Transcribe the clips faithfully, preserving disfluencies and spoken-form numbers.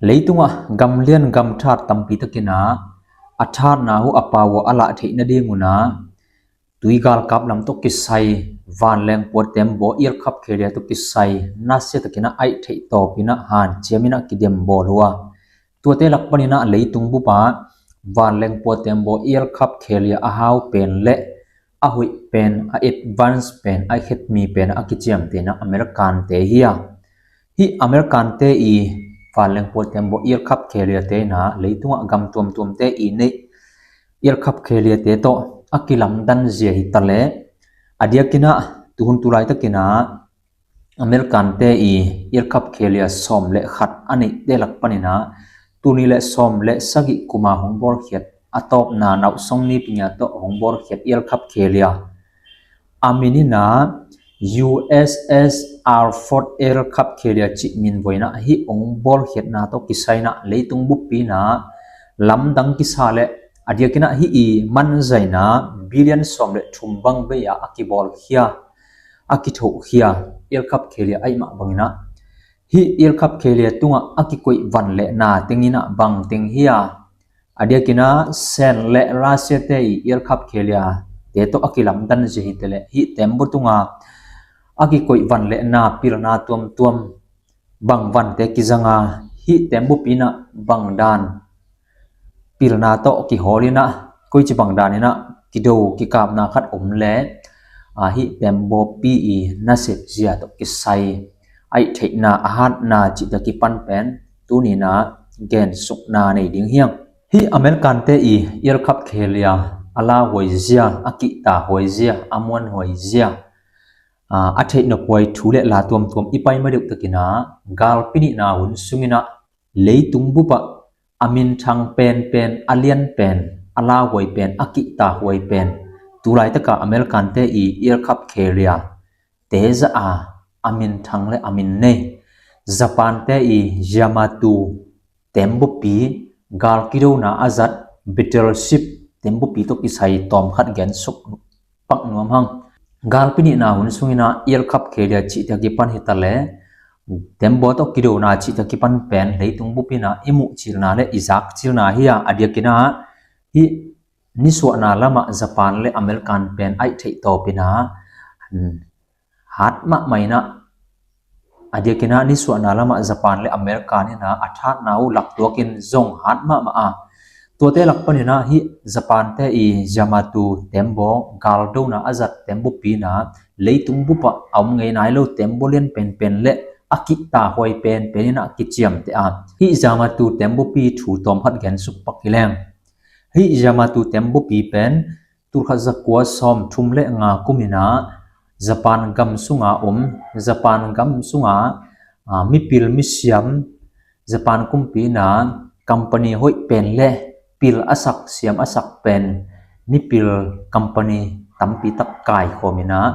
Leitungah gamlian gamthat tampi takin ah a thatna uh a pau uh a lah theih nading un ah tui galkap lam tawh kisai vanleng pua tembaw ielkhap khelia tawh kisai nasia takin ah aih theih tawpin ah hanciamin ah kidem bawl uh a, tuate lak panin ah leitung bup ah vanleng pua tembaw ielkhap khelia a hau pen le a hoih pen, a advance pen, a khetmi pen a kiciamtehna Americante hi a. Hih Americante i vanleng pua tembaw ielkhap kheliate in ah leitungah gam tuamtuamte i neih ielkhap kheliate tawh a kilamdan zia hi ta leh, a diakin ah tuhun tu laitakin ah Americante i ielkhap khelia sawm le khat a neihte lak panin ah tuni le sawm le sagih kuma hong bawlkhiat a tawpna nauhsong nipingia tawh hong bawlkhiat ielkhap khelia a min in ah U S S Alford ielkhap khelia cih min voi in ah hih hong bawlkhiatna tawh kisai in ah leitung buppi in ah lamdang kisa le a diakin ah hih i manzai in ah billion sawm le thum bang vei ah a kibawlkhia, a kithohkhia ielkhap khelia ahih mah bangin ah hih ielkhap khelia tungah a kikoih van le na teng in ah bang teng hi a, a diakin ah Sen le Russiate i ielkhap kheliate tawh a kilamdan zia hi ta leh hih tembaw tunga a kikoih van le na pilna tuamtuam bang vante kizang a, hih tembaw buppi in ah bang dan pilna tawh kihawl in ah koici bang dan in ah kido kikapna khat om le, a, hih tembawpi i nasep zia tawh kisai aih theihna a hatna cihte kipan pen tuni in ah gensukna nei ding hi hang. Hih Americante i ielkhap khelia a lauhuai zia, a kihtahuai zia, a muanhuai zia, a, a theih nophuai thu le la tuamtuam i pai ma deuh takin ah galpi nihna hun sungin ah leitung bupah a minthang penpen, a lian pen, a lauhuai pen, a kihtahuai pen, tu laitaka Americante i ielkhap khelia te zah a a minthang le a min nei Japante i Yamato tembawpi, gal kidona a zat battleship tembawpi tawh kisai tawmkhat gensuk pak nuam hang. Galpi nihna hun sungin ah ielkhap khelia cihte kipan hi ta leh tembaw tawh kidona cihte kipan pen leitung buppi in ah i muhcilna le i zakcilna hi a, a diakin ah hih nisuahna lamah Japan le American pen aih theih tawpin ah, hmm, hat mahmah in ah, a diakin ah nisuahna lamah Japan le American in ah a thatna uh laktuakin zong hat mahmah a, tuate lak panin ah hih Japante i Yamato tembaw galdona a zat tembawpi in ah leitung bupah a om ngei nai lo tembawlian penpen le a kihtahuai penpen in ah kiciamteh a, hih Yamato tembawpi thu tawmkhat gensuk pak hi leng. Hih Yamato tembawpi pen tulkhat zakua sawm thum le nga kum in ah Japan gam sunga om, Japan gam sunga, a, mipil misiam, Japan kumpi in ah company hoih pen le pil a sak siam a sak pen mipil company tampi tak kaikhawm in ah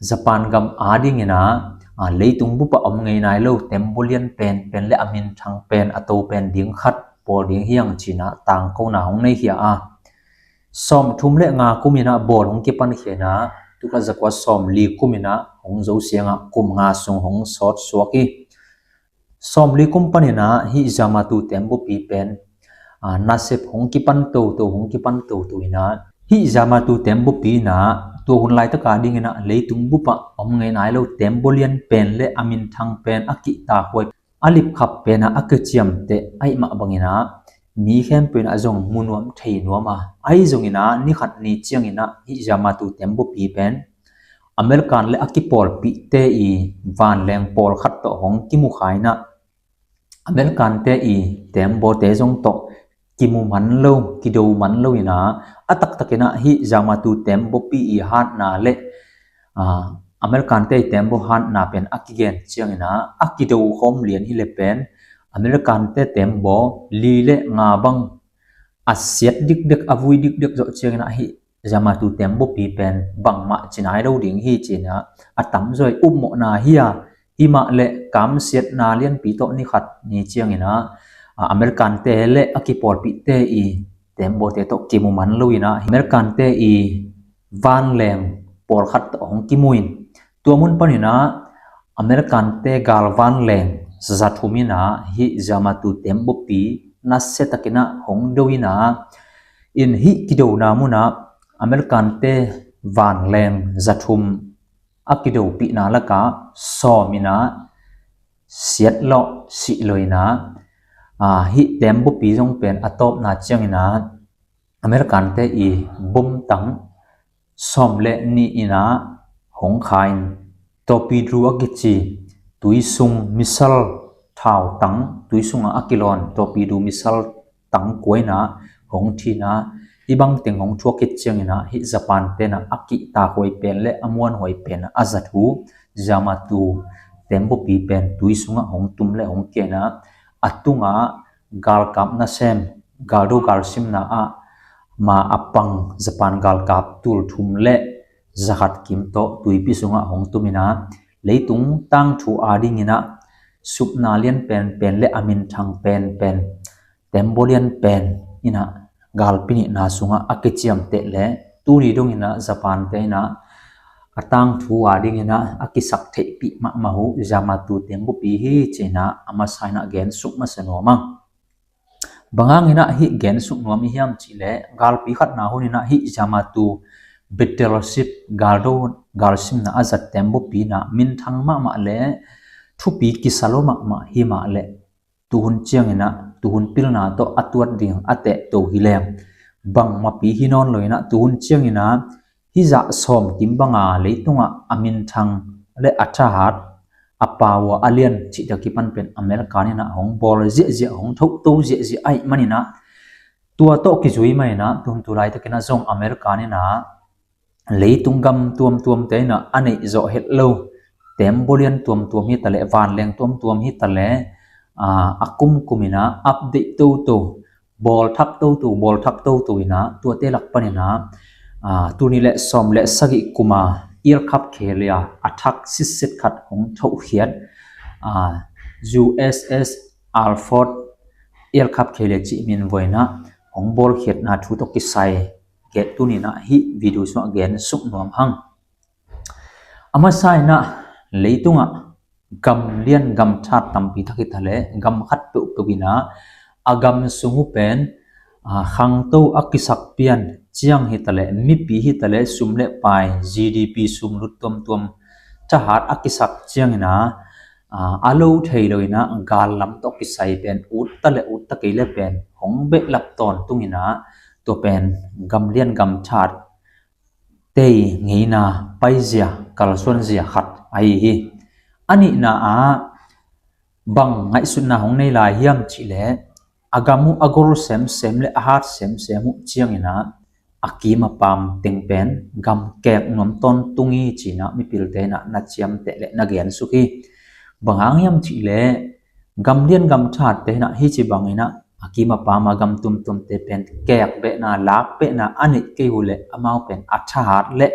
Japan gam adingin ah, a, leitung bupah om ngei nai lo tembawlian penpen le a minthang pen a to pen ding khat bawl ding hi hang ci-in ah tangkona hong nei hi a. Sawm thum le nga kum in ah bawl hong kipan khia in ah tulkhat zakua sawm li kum in ah hong zo siang a kum nga sung hong sawt suak hi. Sawm li kum panin ah hih Yamato tembawpi pen, a, nasep hong kipan toto, hong kipan toto in ah hih Yamato tembawpi in ah tua hun laitaka dingin ah leitung bupah om ngei nai lo tembawlian pen le a minthang pen, a kihtahuai, a lipkhap pen ah a kiciamteh ahih mah bangin ah mi khempeuh in ah zong mu nuam thei nuam a, ahi zongin ah ni khat ni ciangin ah hih Yamato tembawpi pen American le a kipawlpihte i vanleng pawlkhat tawh hong kimu kha in ah Americante i tembawte zong tawh kimu man lo, kido man lo in ah, a taktakin ah hih Yamato tembawpi i hatna le, a, Americante i tembaw hatna pen a kigen ciangin ah a kido khawm lian hi le pen Americante tembaw li le nga bang a siat dikdek, a vui dikdek zawh ciangin ah hih Yamato tembawpi pen bangmah ci nai lo ding hi ci-in ah a tamzaw i upmawhna hi a, himah le kamsiatna lianpi tawh ni khat ni ciangin ah, a, Americante le a kipawlpihte i tembawte tawh kimu man lo in ah Americante i vanleng pawlkhat tawh hong kimu in tua mun panin ah Americante gal vanleng zathum in ah hih Zama tu tembaw pi nasia takin ah hong do in ah, in hih kidona mun ah American te vanleng zathum a kidopihna lakah sawm in ah siat lawh sih lo in ah, aa, hih tembaw pi zong pen a tawpna ciangin ah American te i bom tang sawm le nih in ah hong kha in, torpedo a kici tui sung missile thau tang, tui sungah a kilawn torpedo missile tang kua in ah hong thi in ah, hih bang teng hong thuak khit ciangin ah hih Japan te in ah a kihtak huai pen le a muan huai pen ah a zat uh Zama tu tembaw pi pen tui sungah hong tum le hong kia in ah, a tungah galkap nasem, galdo galsimna ah ma a pang Japan galkap tul thum le zakhat kim tawh tuipi sungah hong tum in ah, leitung tangthu a dingin ah supna lian penpen le a minthang penpen tembaw lian pen in ah galpi nihna sungah a kiciamteh le tuni dongin ah Japan te in ah a tangthu a dingin ah a kisak theihpih mahmah uh Zama tu tembaw pi hi ci in ah a masa in ah gen suk masa nuam a. Bang hangin ah hih gen suk nuam i hiam cih leh, galpi khatna hun in ah hih Zama tu battleship, galdo galsimna a zat tembaw pi in ah minthang mahmah le thupi kisa lo mahmah hi mah leh, tuhun ciangin ah tuhun pilna tawh a tuat ding a tehto hi leng, bangmah pi hi nawn lo in ah tuhun ciangin ah hih zah sawm kim banga leitungah a minthang le a thahat, a power a lian cih tak kipan pen American in ah hong bawl ziahziah, hong thohto ziahziah ahih manin ah, tua tawh kizui mah in ah tuhun tu laitakin ah zong American in ah leitung gam tuamtuam te in ah a neih zawh het lo tembaw lian tuamtuam hi ta leh, vanleng tuamtuam hi ta leh, aa, a kumkum in ah update toto, bawl thak toto, bawl thak toto in ah tuate lak panin ah, aa, tul nih le sawm le sagih kuma aircraft carrier a thak sitset khat hong thohkhiat, aa, U S S Alfred aircraft carrier cih min vuai in ah hong bawlkhiatna thu tawh kisai gen tuni in ah hih video sungah gen suk nuam hang. A masa in ah leitungah gam lian gam thahat tampi thak hi ta leh, gam khat peuhpeuh in ah a gam sung uh pen, aa, khangto a kisak pian ciang hi ta leh, mipi hi ta leh, sum le pai, G D P sum lut tuamtuam thahat a kisak ciangin ah, aa, a lo thei lo in ah gal lam tawh kisai pen ut ta le ut ta kei le pen hong behlap tawntung in ah, tua pen gam lian gam thahat tei ngeina paizia, kalsuanzia khat ahi hi. A nihna ah bang ngaihsutna hong nei lai hiam cih leh, a gam uh a gol semsem le a hat semsem uh ciangin ah a kim a paam teng pen gam kek nuam tawntung hi ci in ah mipilte in ah na ciamteh le na gen suk hi. Bang hang hiam cih leh, gam lian gam thahat te in ah hih ci bangin ah a kim a paam a gam tuamtuam te pen kek behna, lak behna a neih kei uh leh amau pen a thahat le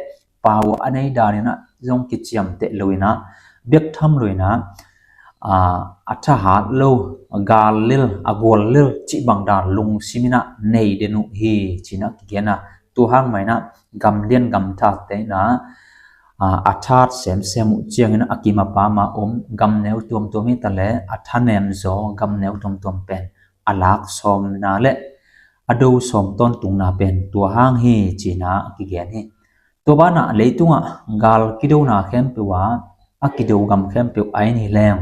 power a nei dan in ah zong kiciamteh lo in ah, biaktham lo in ah, aa, a thahat lo, a gal lel, a gual lel cih bang dan lungsim in ah nei den uh hi ci in ah kigen a. Tua hang mah in ah gam lian gam thahat te in ah, aa, a thahat semsem uh ciangin ah a kim a paam a om gam neu tuamtuam hi ta leh, a thanem zaw gam neu tuamtuam pen a lak sawmna le a do sawm tawntungna pen tua hang hi ci in ah kigen hi. Tua banah leitungah gal kidona khempeuh ah a kido gam khempeuh a in hi leng,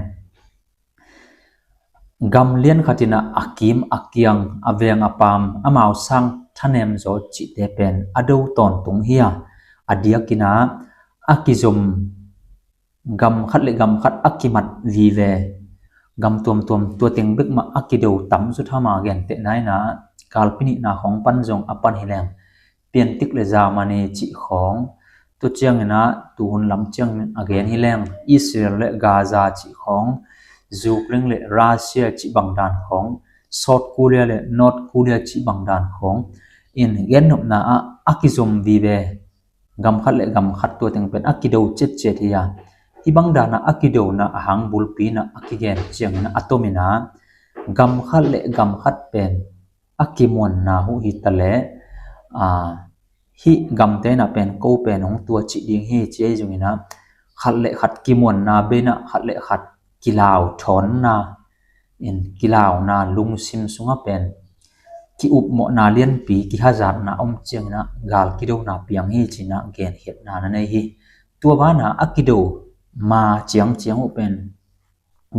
gam lian khat in ah a kim a kiang, a veng a paam, amau sang thanem zaw cihte pen a do tawntung hi a, a diakin ah a kizom gam khat le gam khat a kimat vive, gam tuamtuam tua teng bek mah a kido tam zaw tham a, gentehna in ah galpi nihna khawng pan zong a pan hi leng, Piantik le Germany cih khawng, tua ciangin ah tuhun lam ciangin a gen hi leng, Israel le Gaza cih khawng, Ukraine le Russia cih bang dan khawng, South Korea le North Korea cih bang dan khawng, in gennopna ah a kizom vive, gam khat le gam khat tua teng pen a kido ciatciat hi a. Hih bang dan ah a kidona a hang bulpi in ah a kigen ciangin ah a tom in ah, gam khat le gam khat pen a kimuanna uh hi ta leh, aa, hih gamte in ah pen ko pen hong tua cih ding hi ci ahi zongin ah, khat le khat kimuanna bei in ah khat le khat kilau thawnna, in kilauna lungsim sungah pen ki-upmawhna lianpi, kihazatna om ciangin ah gal kidona piang hi ci-in ah genkhiatna na nei hi. Tua banah a kido ma ciangciang uh pen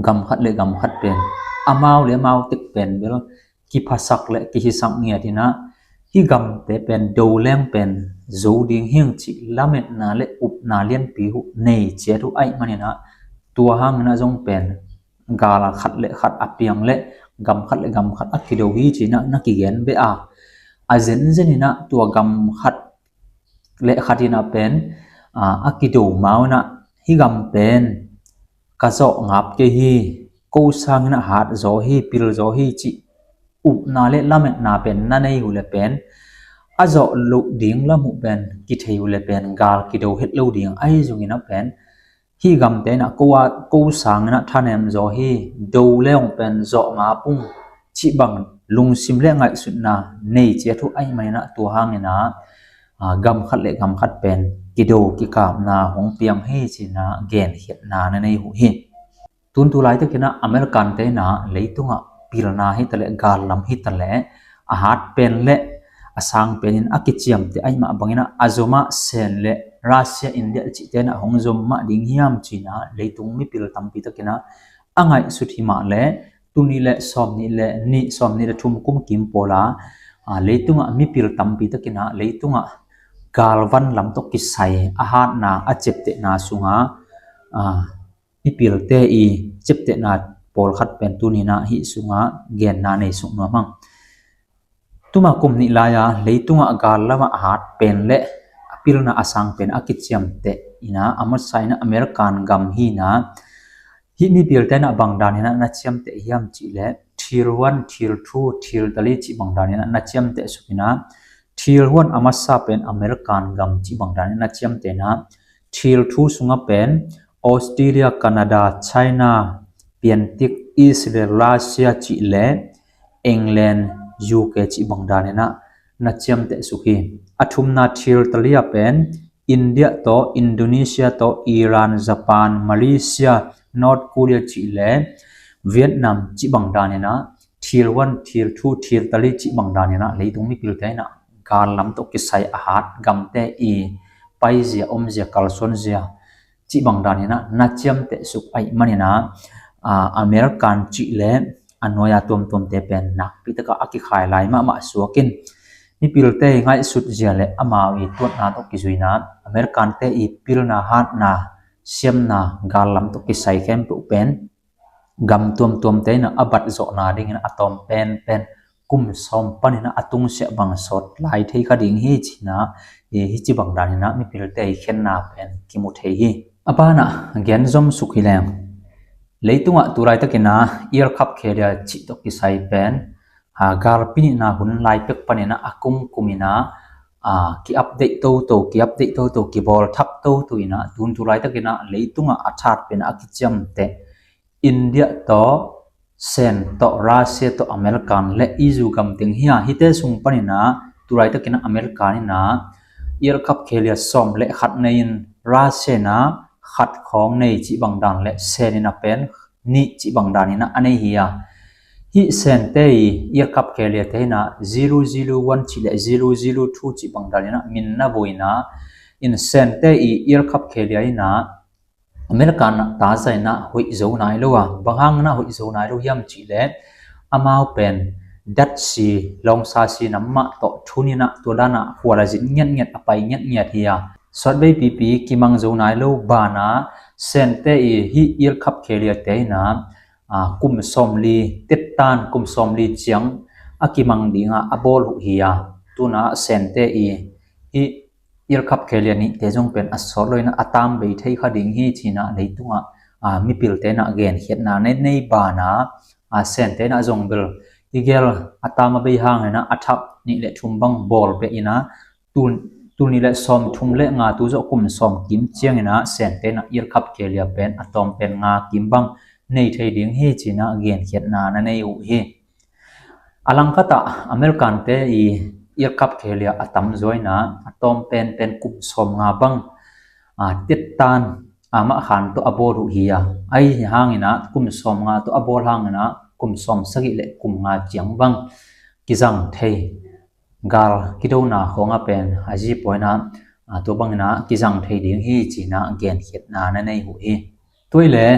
gam khat le gam khat pen, amau le amau tek pen bel kiphasak le kihisak ngiat in ah, hih gamte pen do leng pen zo ding hi ing cih lametna le upna lianpi uh nei ciat uh ahih manin ah, tua hangin ah zong pen gal khat le khat a piang le gam khat le gam khat a kido hi ci-in ah na kigen beh a, a zenzen in ah tua gam khat le khat in ah pen, a, a kido ma un ah, hih gam pen ka zawh ngap kei hi, ko sangin ah hat zaw hi, pil zaw hi cih upna le lametna pen na nei uh le pen, a zawh loh ding lam uh pen kithei uh le pen gal kido het lo ding ahi zongin ah pen, hih gamte in ah ko a, ko sangin ah thanem zaw hi, do le hong pen zawh ngap ung cih bang lungsim le ngaihsutna nei ciat uh ahih manin ah tua hangin ah, a, gam khat le gam khat pen kido kikapna hong piang hi ci-in ah genkhiatna na nei uh hi. Tun tu laitakin ah American-te in ah leitungah pilna hi ta leh, gal lam hi ta leh, a hat pen le a sang penin a kiciamteh ahih mah bangin ah a zom ah Sen le Russia, India cihte in ah hong zom mah ding hiam ci-in ah leitung mipil tampi takin ah a ngaihsut hi mah leh, tuni le sawmnih le nih, sawmnih le thum kum kim pawl a, a, leitungah mipil tampi takin ah leitungah galvan lam tawh kisai a hatna, a ciaptehna sungah, a, mipilte i ciaptehna pawlkhat pen tuni in ah hih sungah genna nei suk nuam hang. Tuma kum nih lai-a leitungah gal lamah a hat pen le a pilna a sang pen a kiciamteh in ah, a masa in ah American gam hi in ah, hih mipilte in ah bang dan in ah na ciamteh hiam cih leh, Tier one, Tier two, Tier three cih bang dan in ah na ciamteh suk in ah, Tier one a masa pen American gam cih bang dan in ah na ciamteh in ah, Tier two sungah pen Australia, Canada, China, piantik Israel, Russia cih le England, U K cih bang dan in ah na ciamteh suk hi. A thumna Tier three ah pen India tawh, Indonesia tawh, Iran, Japan, Malaysia, North Korea cih le Vietnam cih bang dan in ah, Tier one, Tier two, Tier three cih bang dan in ah leitung mipilte in ah gal lam tawh kisai a hat gamte i paizia, omzia, kalsuanzia cih bang dan in ah na ciamteh suk ahih manin ah, a, American cih le a nuai-a tuamtuamte pen nakpi takah a kikhai lai mahmah suak in, mipilte i ngaihsut zia le amau i tuatna tawh kizui in ah American-te i pilna, hatna, siamna, gal lam tawh kisai khempeuh pen gam tuamtuamte in ah a bat zawhna dingin a tawm penpen kum sawm panin ah a tungsiah bang sawt lai thei kha ding hi ci-in ah, hi, hih ci bang dan in ah mipilte i khenna pen kimu thei hi. A banah gen zom suk hi leng, leitungah tu laitakin ah World Cup khelia cih tawh kisai pen, a, galpi nihna hun lai pek panin ah a kumkum in ah, a, ki-update toto, ki-update toto, kibawl thak toto in ah, tun tu laitakin ah leitungah a that pen a kiciamteh India tawh, Sen tawh, Russia tawh, American le E U gam teng hi a, hihte sung panin ah tu laitakin ah American in ah World Cup khelia sawm le khat nei in, Russia in ah khat khawng nei cih bang dan le Sen in ah pen nih cih bang dan in ah a nei hi a. Hih Sente i World Cup kheliate in ah zero zero one cih le zero zero two cih bang dan in ah min na vui in ah, in Sente i World Cup khelia in ah American ah taza in ah hoih zo nai lo a, bang hangin ah hoih zo nai lo hiam cih le amau pen datsi, lawngsa si nam mah tawh thun in ah tua dan ah khual a zin ngiatngiat, a pai ngiatngiat hi a. Sawtvei pipi kimang zo nai lo banah Sente i hih World Cup kheliate in ah, a, kum sawmli, tettan kum sawmli ciang a kimang ding ah a bawl uh hi a. Tun ah Sente i hih World Cup khelia nihte zong pen a sawt lo in ah a tam bei thei kha ding hi ci-in ah leitungah, a, mipilte in ah genkhiatna nei, nei banah, a, Sente in ah zong bel hih gel a tam a bei hangin ah a thak nih le thum bang bawl peh in ah, tul, tul nih le sawmthum le nga, tu zawh kum sawm kim ciangin ah Sente in ah World Cup khelia pen a tawm pen nga kim bang nei thei ding hi ci-in ah genkhiatna na nei uh hi. A langkhat ah Americante i World Cup khelia a tamzaw in ah a tawm penpen kum sawm nga bang, a, tettan amah khan tawh a bawl uh hi a, ahi hangin ah kum sawm nga tawh a bawl hangin ah kum sawm sagih le kum nga ciang bang kizang thei gal kidona khawngah pen a zi pawi in ah, a, tua bangin ah kizang thei ding hi ci-in ah genkhiatna na nei uh hi. Tua hi leh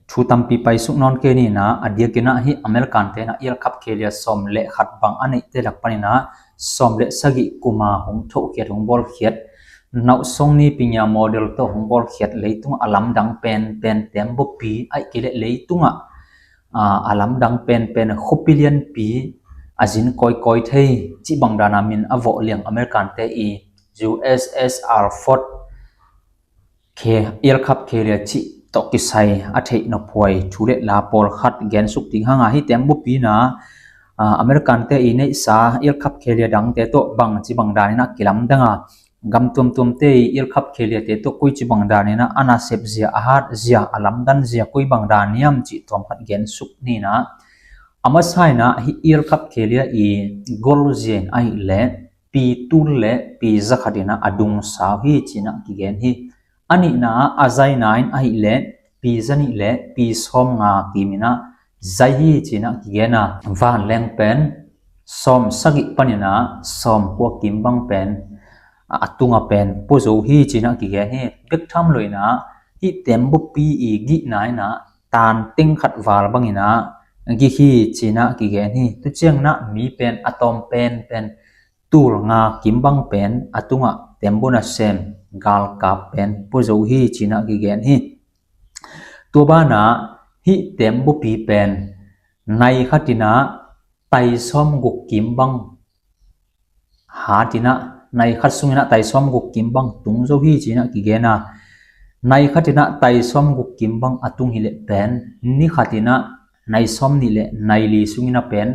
thu tampi paisuk nawn kei ni in ah, a diakin ah hih American-te in ah ialkhap khelia sawm le khat bang a neihte lak panin ah sawm le sagih kum a hong thohkhiat, hong bawlkhiat, nauhsong ni pingia model tawh hong bawlkhiat, leitungah a lamdang penpen teembaw pi, ahih kei leh leitungah, a, a lamdang penpen khuapi lianpi, a zin kawikawi thei cih bang dana min a vawh liang American-te i U S S Alford khe, ialkhap khelia cih tawh kisai a theih nophuai thu le la pawlkhat gensuk ding hang a, hih teembaw pi in ah, a, American-te i neihsa ialkhap khelia dangte tawh bangci bang danin ah kilamdang a, gam tuamtuamte i ialkhap kheliate tawh koici bang danin ah a nasep zia, a hat zia, a lamdan zia koi bang dan hiam cih tawmkhat gensuk ni in ah, a masa in ah hih ialkhap khelia i gol zia in ahih leh pi tul le pi za khat in ah a dungsa uh hi ci-in ah kigen hi. A nihna ah a zaina in ahih leh pi za nih le pi sawm nga kim in ah zai hi ci-in ah kigen a, vanleng pen sawm sagih panin ah sawm kua kim bang pen, a, a tunga pen pua zo hi ci-in ah kigen hi. Bek tham lo in ah hih teembaw pi i gihna in ah tan teng khat val bangin ah gik hi ci-in ah kigen hi. Tua ciangin ah mi pen a tawm penpen tul nga kim bang pen a tungah teembaw nasem galkap pen pua zo hi ci-in ah kigen hi. Tua banah hih teembaw pi pen nai khat in ah tai sawm guk kim bang hat in ah, nai khat sungin ah tai sawm guk kim bang tung zo hi ci-in ah kigen a, nai khat in ah tai sawm guk kim bang a tung hi leh pen ni khat in ah nai sawm nih le nai li sungin ah pen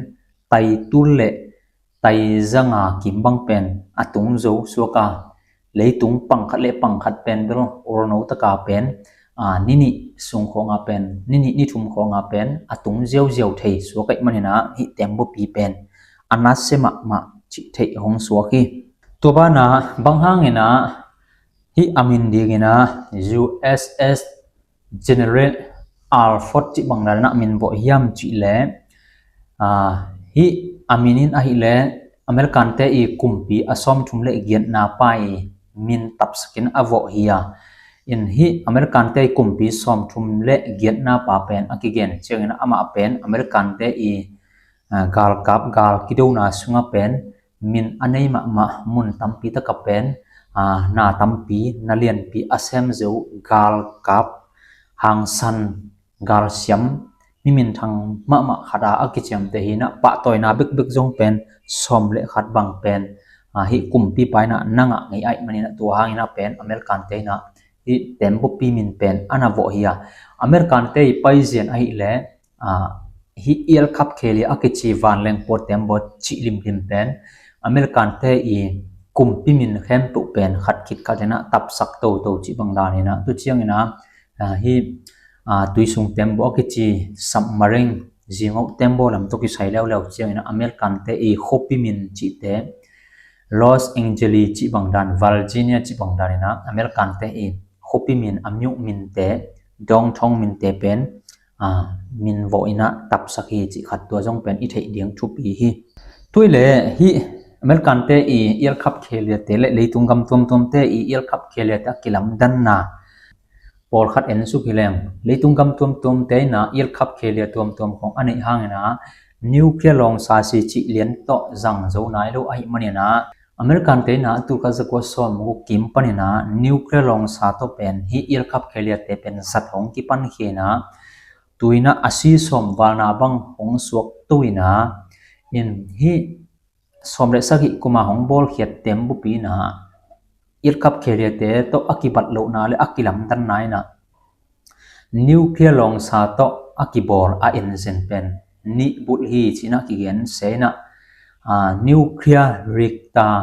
tai tul le tai za nga kim bang pen a tung zo suak a, leitung pangkhat le pangkhat pen bel olno taka pen, a, ni nih sung khawngah pen, ni nih ni thum khawngah pen a tung ziauziau thei suak ahih manin ah hih teembaw pi pen a nasia mahmah cih theih hong suak hi. Tua banah bang hangin ah hih a min dingin ah U S S General Alford cih bang danin ah min vawh hiam cih leh, a, hih a min in ahih leh American-te i kumpi a sawmthum le giatna pa i min tapsakin a vawh hi a. In hih American-te i kumpi sawmthum le giatna pa pen a kigen ciangin ah amah pen American-te i, a, galkap, gal kidona sungah pen min a nei mahmah, mun tampi takah pen, a, na tampi, na lianpi a sem zo galkap, hangsan, galsiam, mi minthang mahmah khat a a kiciamteh hi in ah, pahtawina bekbek zong pen sawm le khat bang pen, a, hih kumpipa in ah na ngah ngei ahih manin ah, tua hangin ah pen American-te in ah hih teembaw pi min pen a na vawh hi a. American-te i paizia in ahih leh, a, hih ialkhap khelia a kici vanleng pua teembaw cih limlim pen American-te i kumpi min khempeuh pen khat khit khat in ah tapsak toto cih bang danin ah, tua ciangin ah, a, hih, a, tuisung teembaw a kici submarine, zingauh teembaw lam tawh kisai leuleu ciangin ah American-te i khuapi min cihte, Los Angeles cih bang dan, Virginia cih bang danin ah American-te i khuapi min, a myo minte, dawngthawng minte pen, a, min vawh in ah tapsak hi cih khat, tua zong pen i theih ding thupi hi. Tua hi leh hih American-te i ialkhap kheliate le leitung gam tuamtuamte i ialkhap kheliate a kilamdanna pawlkhat ensuk hi leng, leitung gam tuamtuamte in ah ialkhap khelia tuamtuam khawng a neih hangin ah nuclear lawngsa si cih lian tawh zang zo nai lo ahih manin ah, American-te in ah tulkhat zakua sawmguk kim panin ah nuclear lawngsa tawh pen hih ialkhap kheliate pen zat hong kipankhia in ah, tu-in ah a si sawm valna bang hong suak tu-in ah, in hih sawm le sagih kuma hong bawlkhiat teembaw pi in ah ialkhap kheliate tawh a kibat lohna le a kilamdanna in ah nuclear lawngsa tawh a kibawl a engine pen nih bulh hi ci-in ah kigen se in ah, a, nuclear reactor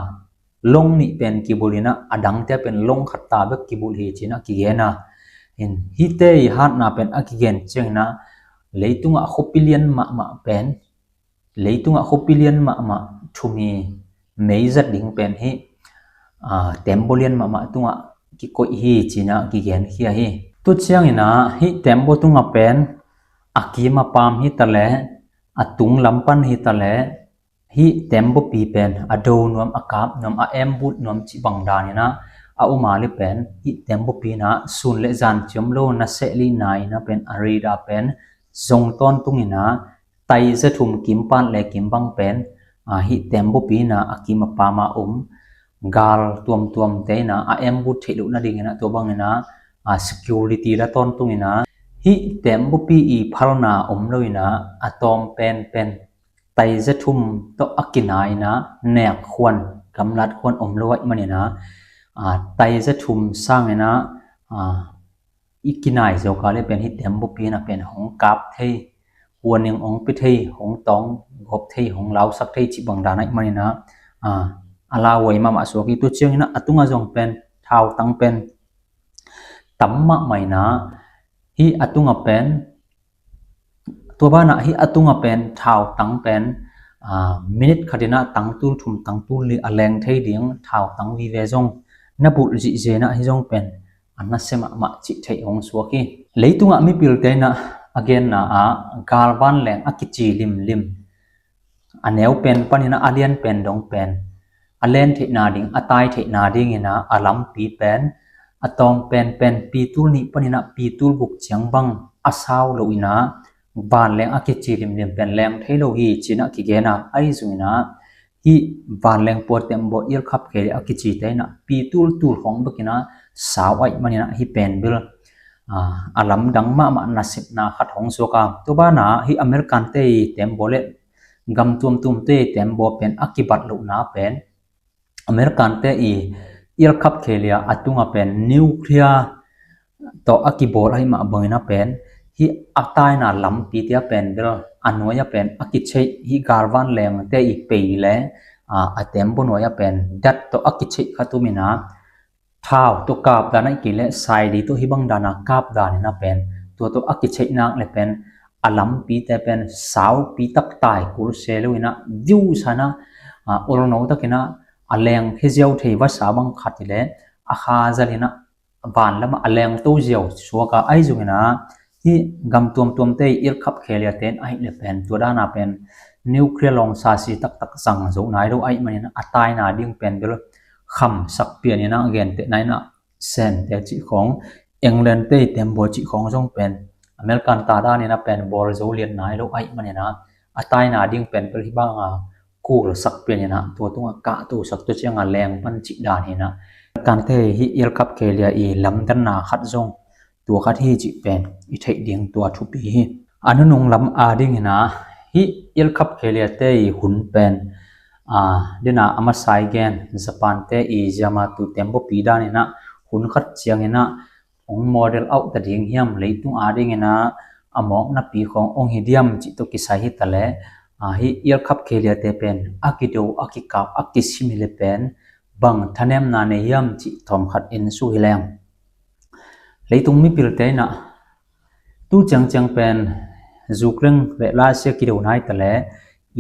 long nih pen kibulh in ah, a dangte pen long khat ta bek kibulh hi ci-in ah kigen a. In hihte i hatna pen a kigen ciangin ah leitungah khuapi lian mahmah pen, leitungah khuapi lian mahmah thum i mei zat ding pen hih, a, teembaw lian mahmah tungah kikoih hi ci-in ah kigenkhia hi. Tu ciangin ah hih tembaw tungah pen a kim a paam hi ta leh, a tung lam pan hi ta leh, hih tembaw pi pen a do nuam, a kap nuam, a embut nuam cih bang danin ah a um a leh pen hih tembaw pi in ah sun le zan ciam lo na seh lina in ah pen a radar pen zong tawntung in ah tai za thum kim pan le kim bang pen, ah, hih tembaw pi in ah a kim a paam a um gal tuamtuam te in ah a embut theih loh nadingin ah tua bangin ah, ah, security la tawntung in ah hih tembaw pi i phalna om lo in ah a tawm penpen tai za thum tawh a kinai in ah nek khuan, gamlat khuan om lo ahih manin ah, ah, tai za thum sangin ah, ah, i kinai zawk a leh pen hih tembaw pi in ah pen hong kap thei, warning hong pia thei, hong tawng gawp thei, hong lausak thei cih bang dan ahih manin ah, ah, a lauhuai mahmah suak hi. Tu ciangin ah a tungah zong pen thautang pen tam mahmah in ah hih a tungah pen, tua banah hih a tungah pen thautang pen, ah, minute khat in ah tangtul thum, tangtul li a leng thei ding thautang vive zong na bulh zihziah in ah hih zong pen a nasia mahmah cih theih hong suak hi. Leitungah mipilte in ah a genna ah galvan leng a kici limlim, a neu pen panin ah a lian pen dong pen a len theihna ding, a tai theihna dingin ah a lampi pen a tawm penpen pi tul nih panin ah pi tul guk ciang bang a sau lo in ah vanleng a kici limlim pen leng thei lo hi ci-in ah kigen a, ahi zongin ah hih vanleng pua tembaw ielkhap khelia a kicite in ah pi tultul khawng bekin ah sau ahih manin ah hih pen bel, ah, a lamdang mahmah nasepna khat hong suak a. Tua banah hih American te i tembaw le gam tuamtuamte i tembaw pen a kibat lohna pen American te i ielkhap khelia a tungah pen nuclear tawh a kibawl ahih mah bangin ah pen hih a taina lampite ah pen bel a nuai ah pen a kicheih, hih galvan lengte i pei le, ah, a tembaw nuai ah pen dat tawh a kicheih khat um in ah thau tawh kap dan ahih kei leh saidi tawh hih bang dan a kap dan in ah pen tua tawh a kicheih nak leh pen a lampite pen saupi tak tai kul se lo in ah viu sa in ah, ah, olno takin ah a leng khe ziau thei vasa bang khat hi leh a kha zal in ah van lamah a leng to ziau suak a, ahi zongin ah hih gam tuamtuamte i ielkhap kheliate in ahih leh pen tua dan a pen nuclear lawng sasi taktak zang zo nai lo ahih manin ah a taina ding pen bel khamsak pian in ah gentehna in ah Sen te cih khawng, England te i tembaw cih khawng zong pen American ta dan in ah pen bawl zo lian nai lo ahih manin ah a taina ding pen bel hih bang a kulsak pian in ah tua tungah kahtosak, tua ciang a leng pan cih dan hi in ah American te hih ielkhap khelia i lamdanna khat zong tua khat hi cih pen i theih ding tua thupi hi. A nunung lam a dingin ah hih ielkhap kheliate i hun pen, ah, dena a masa i gen Japan te i Yamato tembaw pi dan in ah hun khat ciangin ah hong model out ta ding hiam, leitung a dingin ah a mawknapi khawng hong hi diam cih tawh kisai hi ta leh, ah, hih ielkhap kheliate pen a kido, a kikap, a kisim hi leh pen bang thanemna nei hiam cih thawm khat en suk hi leng. Leitung mipilte in ah tu ciangciang pen Ukraine le Russia kidona hi ta leh,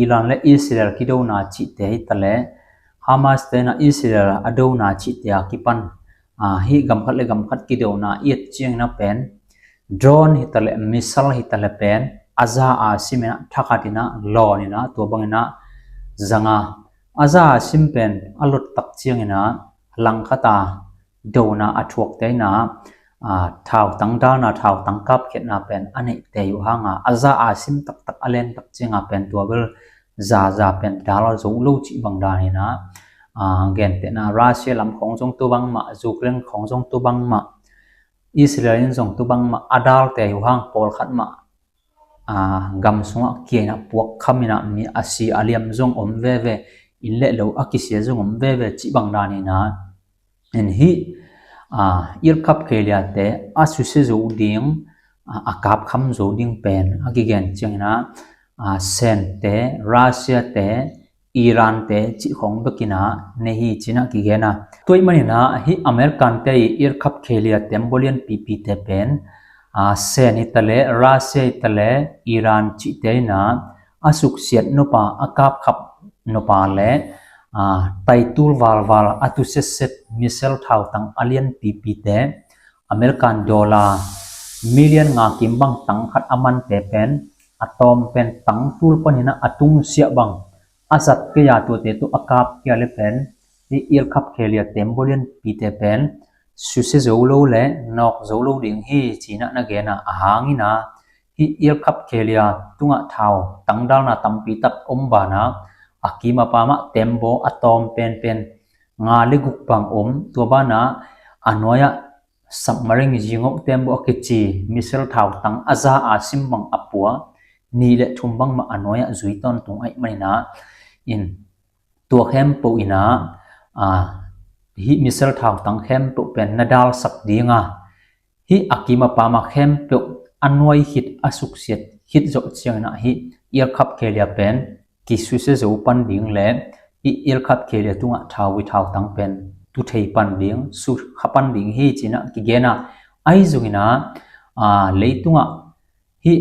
Iran le Israel kidona cihte hi ta leh, Hamas te in ah Israel a dona cihte a kipan, ah, hih gam khat le gam khat kidona i et ciangin ah pen drone hi ta leh, missile hi ta leh pen a za a sim in ah thakhat in ah lawn in ah tua bangin ah zang a, a za a sim pen a lot tak ciangin ah langkhat a dona a thuakte in ah, ah, thautang dalna, thautang kapkhiatna pen a neihte uh hang a, a za a sim taktak, a len tak ciang a pen tua bel zaza pen dal zo lo cih bang dan in ah, ah, gentehna Russia lam khawng zong tua bangmah, Ukraine khawng zong tua bangmah, Israel in zong tua bangmah, a dalte uh hang pawlkhat mah, ah, gam sungah kia in ah puakkham in ah mi a si a liam zong om veve, inn le lo a kisia zong om veve cih bang dan in ah, en hih, ah, ielkhap kheliate a susia zo ding, ah, a kapkham zo ding pen a kigen ciangin ah, ah, Sen te, Russia te, Iran te cih khawng bekin ah nei hi ci-in ah kigen a. Tua ahih manin ah hih American te i ielkhap khelia tembaw lianpipite pen, ah, Sen hi ta leh, Russia hi ta leh, Iran cihte in ah a suksiat nop a, a kapkhap nop a le, ah, taitul valval a tu setset missile thautang a lianpipite American dollar million nga kim bang tang khat a mante pen a tawm pen tang tul panin ah a tungsiah bang a zat kei a, tuate tawh a kap kei a le pen hih ialkhap khelia tembaw lianpite pen susia zo lo le nawk zo lo ding hi, ci-in ah na gen a, a hangin ah hih ialkhap khelia tungah thau tangdalna tampi tak om banah a kim a pamah tembaw a tawm penpen nga le guk bang om. Tua banah a nuai-ah submarine zingoh tembaw a kici missile thautang a za a sim bang a pua nih le thum bang mah a nuai-ah zui tawntung ahih manin ah in tua khempeuh in ah, a, hih missile thautang khempeuh pen na dalsak ding a, hih a kim a pamah khempeuh a nuai khit a suksiat khit zawh ciangin ah hih ialkhap khelia pen kisusia zo pan ding le hih ialkhap khelia tungah thauvui thautang pen tu thei pan ding, sukha pan ding hi, ci-in ah kigen a, ahi zongin ah, a, leitungah hih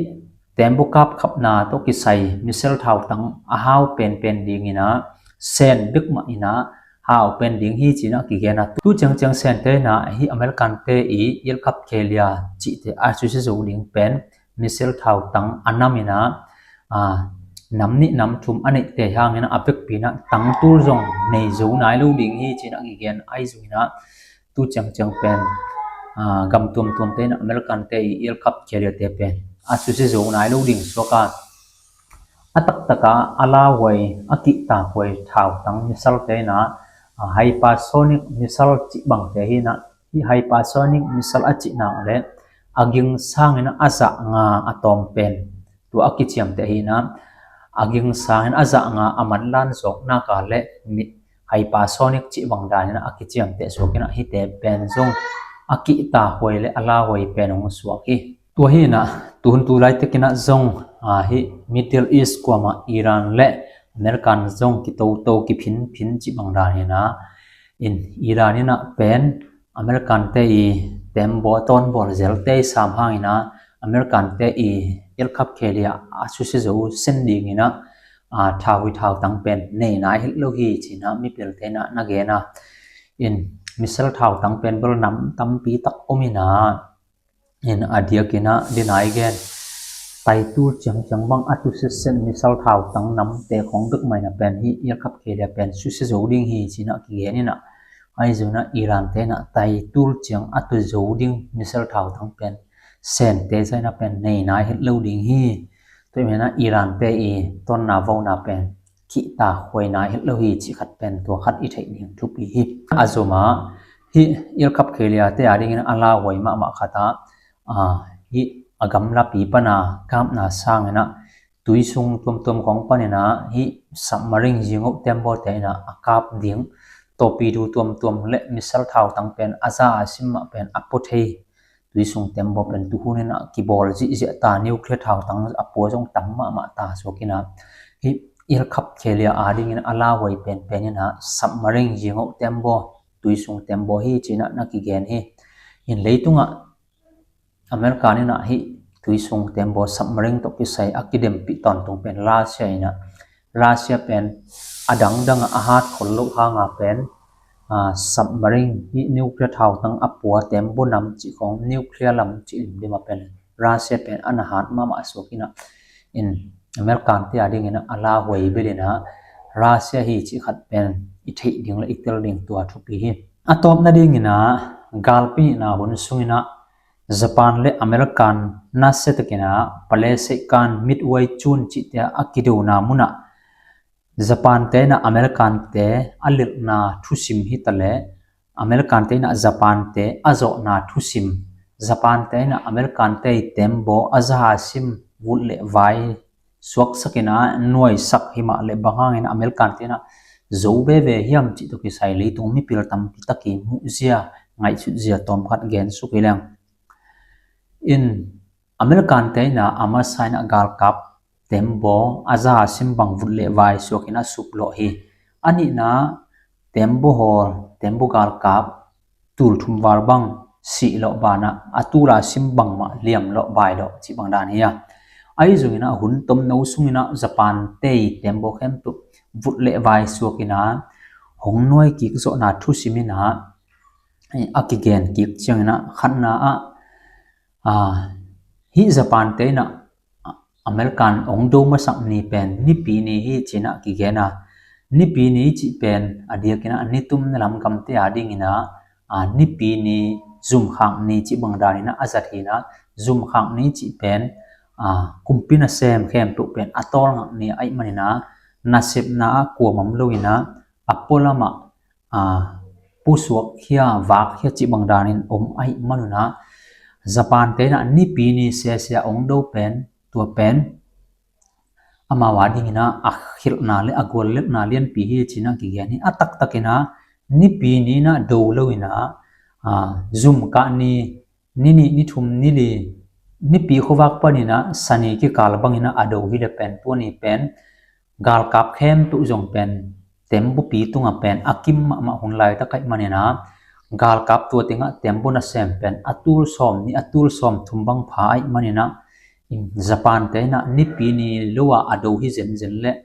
tembaw kapkhapna tawh kisai missile thautang a hau penpen dingin ah Sen bek mah in ah hau pen ding hi, ci-in ah kigen a, tu ciangciang Sente in ah hih American te i ialkhap khelia cihte a susia zo ding pen missile thautang a nam in ah, a, nam nih nam thum a neihte hangin ah a vekpi in ah tang tul zong nei zo nai lo ding hi, ci-in ah kigen. Ahi zongin ah tu ciangciang pen, a, gam tuamtuamte in ah American te i ialkhap kheliate pen a susia zo nai lo ding suak a, a taktak a a lauhuai, a kihtakhuai thautang missile te in ah, a, hypersonic missile cih bangte hi in ah, hih hypersonic missile a cih nak le a ging sangin ah a za nga a tawm pen tua a kiciamteh hi in ah, a ging sangin a za nga a manlan zawk nak a le mi hypersonic cih bang danin ah a kiciamteh suak in ah hihte pen zong a kihtakhuai le a lauhuai pen hong suak hi. Tua hi in ah tuhun tu laitakin ah zong, a, hih Middle East kuamah Iran le American zong kitoto kiphinphin cih bang danin ah in Iran in ah pen American te i tembaw tawnbawl zelte i sam hangin ah American te i ialkhap khelia a susia zo sen dingin ah, a, thauvui thautang pen nei nai het lo hi, ci-in ah mipilte in ah na gen a, in missile thautang pen bel nam tampi tak om in ah, in a diakin ah dinai gen, taitul ciangciang bang a tu sitset missile thautang namte khong bek mah in ah pen hih ialkhap khelia pen susia zo ding hi, ci-in ah kigen in ah, ahi zongin ah Iran te in ah taitul ciang a tu zo ding missile thautang pen Sente zah in ah pen nei nai het lo ding hi. Tua ahih manin ah Iran te i tawnna vauna pen kihtakhuai nai het lo hi, cih khat pen tua khat i theih ding thupi hi. A zomah hih ialkhap kheliate a dingin a lauhuai mahmah khat ah, a, hih a gamlapi pana kapna sangin ah tuisung tuamtuam khong panin ah hih submarine zingoh tembawte in ah a kap ding torpedo tuamtuam le missile thautang pen a za a sim mah pen a pua thei tuisung tembaw pen tuhun in ah kibawl zihziah ta, nuclear thautang a pua zong tam mahmah ta suak in ah hih ialkhap khelia a dingin a lauhuai penpen in ah submarine zingoh tembaw, tuisung tembaw hi, ci-in ah na kigen hi. In leitungah American in ah hih tuisung tembaw submarine tawh kisai a kidempih tawntung pen Russia in ah, Russia pen a dangdang ah a hat khol loh hanga pen, a, submarine hih nuclear thautang a pua tembaw nam cih khong nuclear lam cih limlim ah pen Russia pen a na hat mahmah suak in ah, in American te a dingin ah a lauhuai bel in ah Russia hi, cih khat pen i theih ding le i tel ding tua thupi hi. A tawpna dingin ah galpi nihna hun sungin ah Japan le American nasia takin ah Palasekan Midway Chun cihte a kidona munah Japan te in ah American te a lilhna thusim hi ta le American te in ah Japan te a zawhna thusim, Japan te in ah American te i tembaw a za a sim vut le vai suaksak in ah nuaisak hi mah le bang hangin American te in ah zo veve hiam cih tawh kisai leitung mipil tampi tak i muhzia, ngaihsutzia tawmkhat gen suk hi leng. In American te in ah a masa in ah galkap tembaw a za a sim bang vut le vai suak in ah suplawh hi. A nihna tembaw hawl, tembaw galkap tul thum val bang sih lawh banah a tul a sim bangmah liam lawh, bai lawh cih bang dan hi a. Ahi zongin ah hun tomno sungin ah Japan te i tembaw khempeuh vut le vai suak in ah hong nuai kik zawhna thusim in ah a kigen kik ciangin ah khatna ah, ah, hih Japan te in ah American ong do masak ni pen Nipi ni hi ci-in ah kigen a, Nipi ni cih pen a diakin ah nitumna lam gamte a dingin ah, ah, Nipi ni zumkhak ni cih bang danin ah a zat hi-in ah, zumkhak ni cih pen, ah, kumpi nasem khempeuh pen a tawlngak ni ahih manin ah, nasepna ah kuamah om loin ah, a pualam ah, ah, pusuak khia, vak khia cih bang danin om ahih manun ah, Japan te in ah Nipi ni sese a ong do pen, tua pen amau a dingin ah a khilhna le a guallelhna lianpi hi ci-in ah kigen hi. A taktakin ah Nipi ni in ah do loin ah, ah, zumkah ni, ni nih, ni thum, ni li, Nipi khuavak panin ah Sani kikal bangin ah a do hi leh pen tua ni pen galkap khempeuh zong pen tembaw pi tungah pen a kim mahmah hun laitak ahih manin ah, galkap tua tengah tembaw nasem pen a tul sawm nih, a tul sawm thum bang pha ahih manin ah, Japan te in ah Nipi ni lo-a a do hi zenzen leh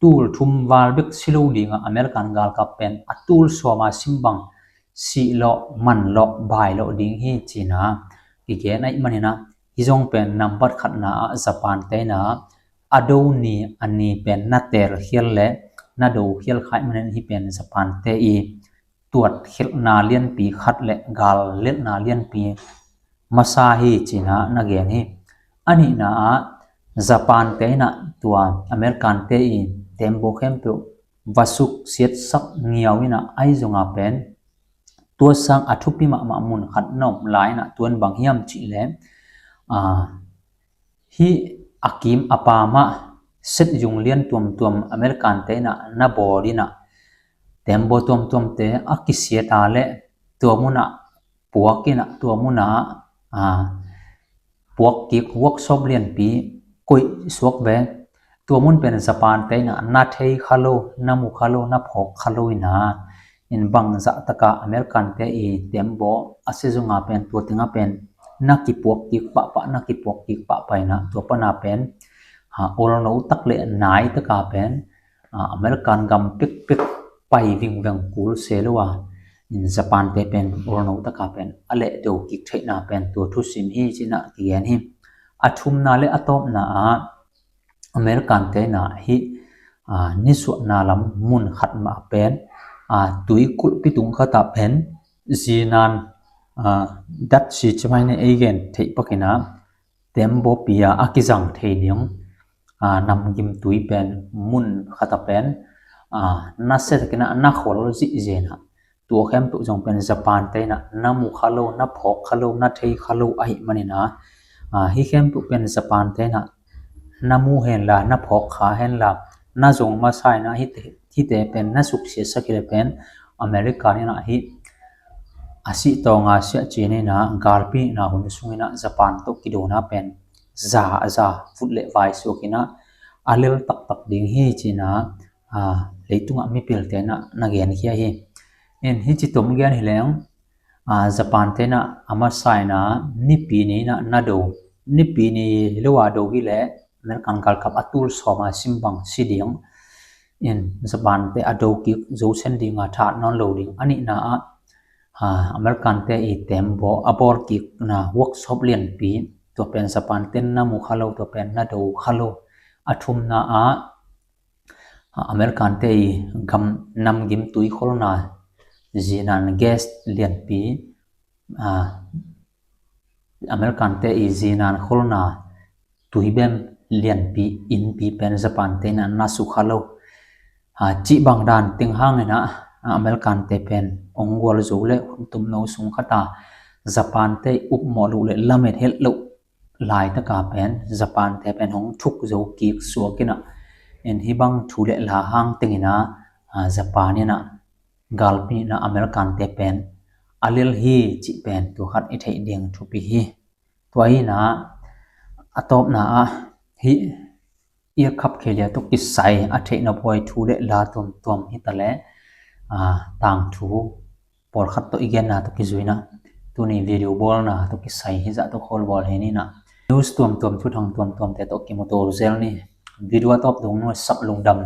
tul thum val bek si lo ding ah American galkap pen a tul sawm a sim bang sih lawh, man lawh, bai lawh ding hi ci-in ah kigen ahih manin ah, hi zong pen nambat khatna ah Japan te in ah a do ni a ni pen na telkhial leh na dokhial kha ahih manin hih pen Japan te i tuat khilhna lianpi khat le gal lelhna lianpi masa hi ci-in ah na gen hi. A nihna ah Japan te in ah tua American te i tembaw khempeuh va suksiatsak ngiau in ah, ahi zongin pen tua sang a thupi mahmah mun khat na om lai in ah, tua in bang hiam cih leh, ah, hih a kim a paam ah set yung lian tuamtuam American te in ah na bawl in ah, tembaw tuamtuamte a kisiat a leh tua mun ah puak in ah, tua mun ah, ah, puak kik workshop lianpi koih suak ve. Tua mun pen Japan te in ah na thei kha lo, na mu kha lo, na phawk kha lo in ah, in bangzah tak a American te i tembaw a sia zongin pen tua teng ah pen na kipuak kik pahpah, na kipuak kik pahpah in ah, tua pan a pen, ah, olno tak le nai tak a pen, ah, American gam pekpek pai vingveng kul se lo a, in Japan te pen olno tak a pen a lehdo kik theihna pen tua thusim hi ci-in ah kigen hi. A thumna le a tawpna ah American te in ah hih, ah, nisuahna lam mun khat mah pen, ah, tuikulhpi tung khat ah pen zinan, ah, datsi cimai ne ei gen theih pakin ah tembaw pi a a kizang thei ding, ah, namgim tui pen mun khat ah pen, ah, nasia takin ah na khol zihzen a, tua khempeuh zong pen Japan te in ah na mu kha lo, na phawk kha lo, na thei kha lo ahih manin ah, ah, hih khempeuh pen Japan te in ah na mu hen la, na phawk kha hen la, na zong masa in ah hihte, hihte pen na suksiatsak hi leh pen American in ah hih a sih tawng a siah ci-in ah galpi nihna hun sungin ah Japan tawh kidona pen za a za, vut le vai suak in ah a lel taktak ding hi ci-in ah, ah, leitungah mipilte in ah na genkhia hi. In hih ci tom gen hi leng, ah, Japan te in ah a masa in ah Nipi ni in ah na do, Nipi ni lo a do hi leh American galkap a tul sawm a sim bang si ding. In Japan te a do kik zo sen ding a, that nawn lo ding. A nihna ah, ah, American te i tembaw a bawl kikna workshop lianpi, tua pen Japan te in na mu kha lo, tua pen na do kha lo. A thumna ah, ah, American te i gam namgim tui kholna zinan gas lianpi, ah, American te i zinan kholna tuibem lianpi, innpi pen Japan te in ah na su kha lo. Ah, cih bang dan teng hangin ah, ah, American te pen ong gual zo le hun tomno sung khat ah Japan te i upmawh loh le lamet helh loh laitak a pen Japan te pen hong thuk zo kik suak in ah, in hih bang thu le la hang tengin ah, ah, Japan in ah galpi nihna American te pen a lel hi cih pen tua khat i theih ding thupi hi. Tua hi in ah a tawpna ah hih i a khap khe lia tawh kisai a theihna buai thu le la tuamtuam hi ta leh, ah, tangthu pawlkhat tawh i genna tawh kizui in ah, tuni video bawlna tawh kisai hih zah tawh khawl bawl hi ni in ah. News tuamtuam, thuthang tuamtuamte tawh kimu to zel ni. Video a tawp dong nuai sap lungdam.